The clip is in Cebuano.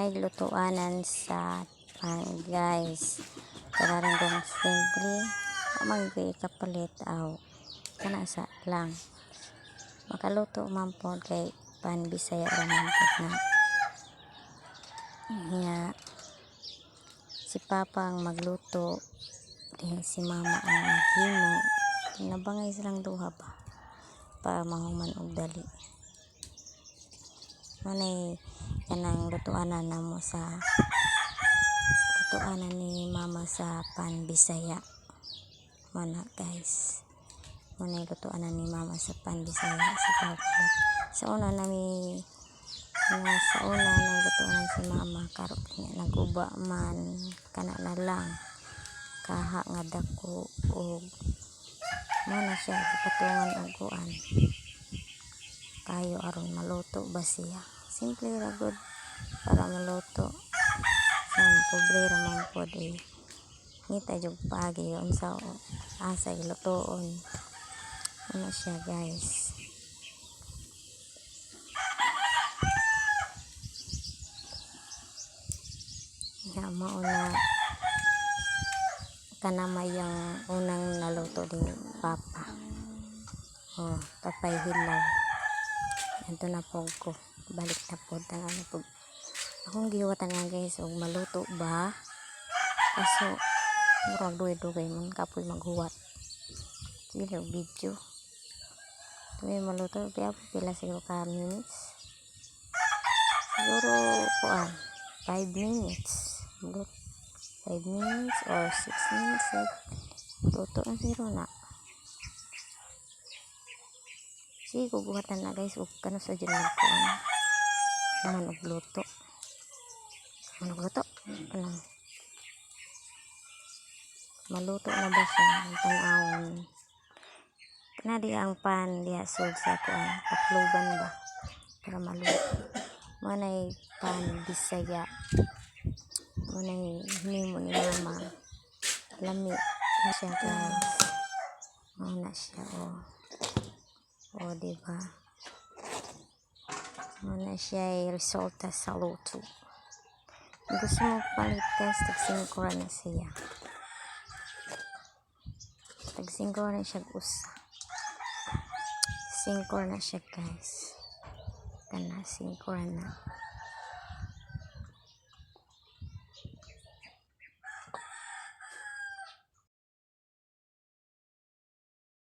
Nay lutuanan sa pan, guys. Kararan kong simple. Wa man kapalit aw kana sa lang. Makaluto man pod kay pan Bisaya ra man pod na. Nya si Papa ang magluto, then si Mama ang maghimo. Nabangay silang duha ba para mahuman og dali. Manay kanang lutuanan namo sa lutuanan ni Mama sa pan Bisaya. Mana, guys. Manay lutuanan ni Mama sa pan Bisaya, si Papa. Sa una nami nga sa una naglutuanan si Mama, karon niya naguba man, kana na lang kaha nga dako og mo na siya gipatungan og kuan kayo aron maluto ba siya. Simple ra gud para maluto sa pobre ra man pod eh, ngita jud paagi unsa asa ilutoon. Ano siya, guys. Nga mao na kanamay ang unang naluto ni Papa. Oh, tapay hilaw. Anto na po ko. Balik na po. Ano po. Akong gihuwatan nga, guys, og maluto ba? Kaso, murag dugay-dugay man kapoy maghuwat. Sige, video. Tuwi maluto, kaya pila siguro ka minutes. Siguro, kuan, 5 minutes. 5 minutes or 6 minutes. Eh. Luto na siguro na. Sige, kuguhatan na, guys. Ug kano sa dyan magkuan. Man og luto. Man og luto. Ano? Maluto na ba siya? Ang tan-awon. Na di ang pan diha sud sa kuan. Takluban ba? Para maluto. Manay pan Bisaya. Manay hinimo ni Mama. Lami na siya, guys. Mao siya, oh. Oh, di ba? Mao na siya ay resulta sa luto. Gusto mo palit, guys, tag 5 ra na siya. Tag 5 na siya usa. 5 na siya, guys. Kana 5 na.